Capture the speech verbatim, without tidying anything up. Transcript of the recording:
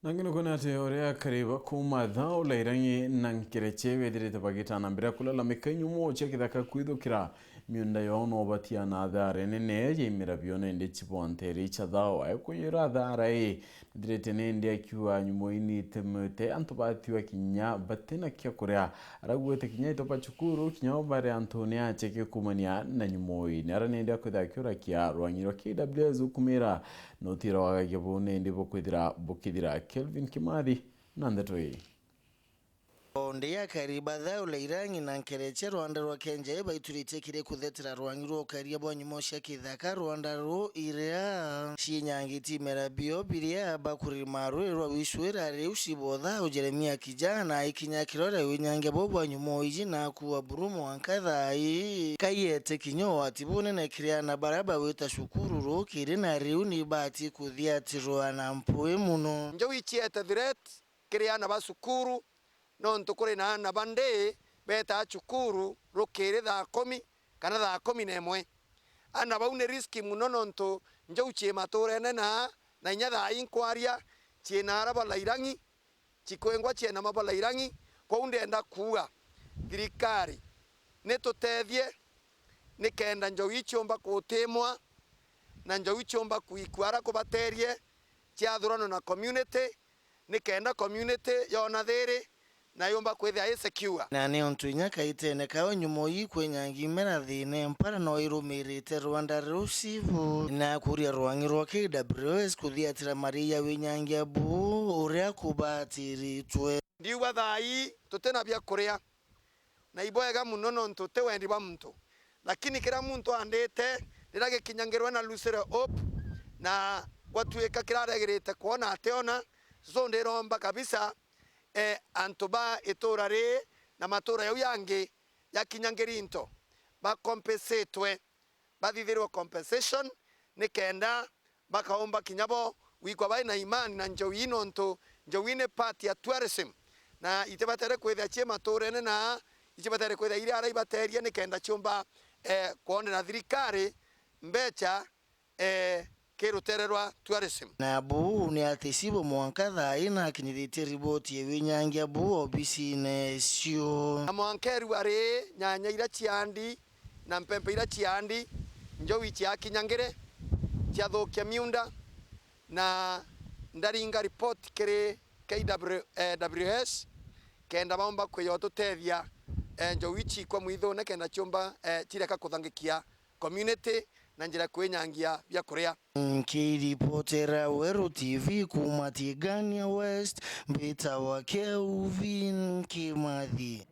Nangi nukwona ati uria akari ba kuuma Thao, Lairang'i na Nkereche bethirite bagitana mbere ya kulalamika inyumo cia kithaka kwithukira miunda yao no batia na athara nene ya imera bio na indi cibontere icha Thao. Ekwiyura athara ii, nthirite nindi akiuga nyumo ii niitemete antu batiwa kinya batina kia kuria. Arauga ati kinya itoba cukuru, kinya o bari antu ni acheke kuumania na nyumo ii. Ni ara nindi akwithira akiurakia rwangi rwa K W S ukumira na utira wagagia buu nindi bukwithira bukithira. Kelvin Kimathi na ndeto ii. O ndi akari ba Thao, Lairang'i na Nkereche rwanda rwa Kenjai baituritie kiri kuthetera rwangi rwa ukaria bwa nyumo cia kithaka, rwanda ruu iria ciinyangitie imera bio biria bakurima rwiri rwa Wicwira riu cibotha. Jeremia Kijana aikinya kiroria winyangia buu bwa nyumo iji na akuua buru mwanka thaa ii. Kaiete kinya ugwati bunene kiri aana baria bagwita cukuru rukiri na riu ni bati kuthiatirwa na mpui muno. Njou iciete threat kiri aana ba cukuru, nontu kuri na aana ba ndi betaa cukuru rukiri thaa kumi kana thaa kumi na imwe. Aana bau ni riski muno, nontu njou cii maturene na, na inya thaa ii nkwaria cii na ara ba Lairang'i, cikwingwa ciena mabala Lairang'i. Kwou ndenda kuuga thirikari nitutethie nikenda njou ii ciumba kutimwa na njou ii ciumba kwikua ara kubaterie, ciathuranwa na community, nikenda community yona thiri na yumba kwithia i secure. Na ni untu inya kaitene kao nyumo ii kwinyangia imera thiine, mpara no irumirite rwanda ruu cibu na kuria rwangi rwa K W S kuthiatira maria winyangia buu uria kubatiritwe. Ndiuga thaa ii tutina bia kuria, na ibwega muno nontu ti wendi bwa muntu, lakini kiria muntu andite riria gikinyangirwe na lusire hope, na gwatuika kiria aregirite kwona ationa, so ndiromba kabisa, eh, antu ba itura rii na matura jau yangi jakinyangiri into bakompensatwe, bathithirwe compensation, nikenda bakaumba kinya bo gwikwa bai na imani na njou ii, nontu njou ii ni part ya tourism, na itibatere kwithia cii maturene na itibatere kwithia iri ara ibaterie, nikenda ciumba, eh, kwonera thirikari mbecha, eh, ki rutere rwa tourism. Na buu ni ati cibo mwanka thaa ii nakinyithitie riboti ya winyangia buu obisine cio. Na mwanka erua ri nyanya iria ciandi na mpempe iria ciandi, njou iciakinyangire, ciathukia miunda, na ndaringa report kiri K W, eh, W S, kenda baumba kwija ututethia, eh, njou ii ciikwa mwithune kenda ciumba, eh, cireka kuthangikia community na njira ya kwinyangia bia kuria. Nkiripotera Weru T V kuuma Tigania West, mbitawa Kelvin Kimathi.